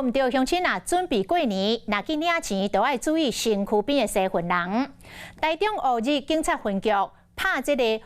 毋著，鄉親啊，準備過年，若去領錢，就愛注意身軀邊的踅份人。台中烏日警察分局拍這個瘋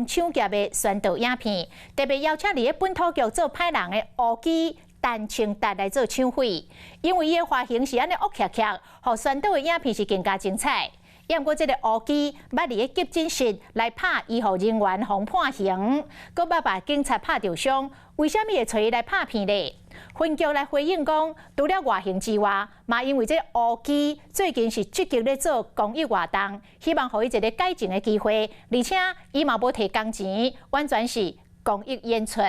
搶劫的宣導影片，特別邀請佇咧本土劇做歹人的烏基陳清達來做搶匪，因為伊的髮型是按呢烏騎騎，予宣導的影片是更加精彩。毋過這個烏基捌佇咧急診室來拍醫護人員，予判刑，閣捌把警察拍著傷，為啥物會揣伊來拍片咧？分局來回應講，除了外形之外，嘛因為這烏基最近是積極咧做公益活動，希望予伊一個改進的機會，而且伊嘛無提工錢，完全是公益演出。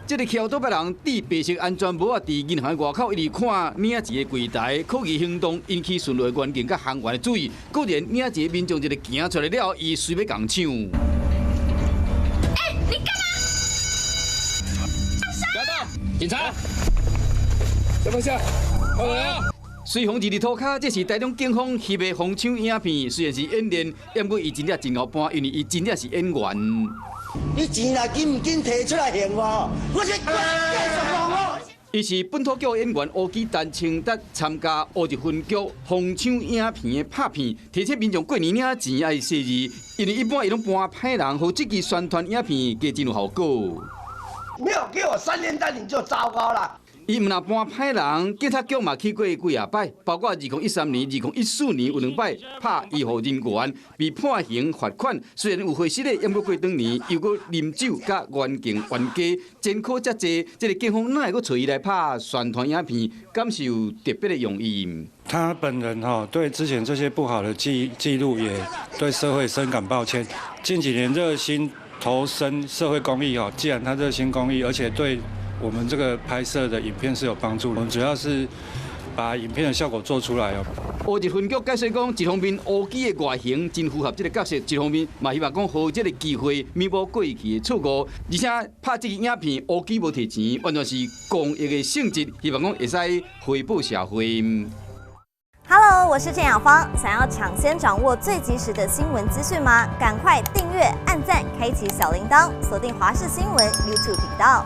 這个蹺倒別人戴白色安全帽仔，佇銀行外口一直看領錢的櫃台，可疑行動引起巡邏員警佮行員的注意。果然領錢民眾一个行出來了，伊隨欲共搶。欸，你幹嘛？不要動！警察，什麼事？快來啊！隨風佇塗跤，這是台中警方翕的瘋搶影片。雖然是演練，毋過伊真正真𠢕扮，因為伊真正是演員。你錢若緊毋緊提出來還我？我是繼續講哦。伊是本土劇演員烏基陳清達參加烏日分局瘋搶影片的拍片，提醒民眾過年領錢愛細膩，因為一般伊攏扮歹人，予這支宣傳影片加真有效果。沒有給我3連單你就糟糕了。伊毋但扮歹人，警察局嘛去過幾仔擺，包括2013年、2014年有兩擺拍醫護人員被判刑罰款，雖然有獲釋的，毋過過轉年又閣啉酒佮冤刑冤家，前科遮濟，這个警方哪會閣揣伊來拍宣傳影片？敢是有特別的用意？他本人吼對之前這些不好的記錄，也對社會深感抱歉。近幾年熱心投身社會公益吼，既然他熱心公益，而且對我們這個拍攝的影片是有幫助，我們主要是把影片的效果做出來哦。烏日分局解釋講，一方面烏基的外形真符合這個角色，一方面嘛希望講予這個機會彌補過去的錯誤。而且拍這个影片，烏基無提錢，完全是公益的性質，希望講會使回報社會。 Hello，我是鄭雅芳，想要搶先掌握最及時的新聞資訊嗎？趕快訂閱、按讚、開啟小鈴鐺，鎖定華視新聞 YouTube 頻道。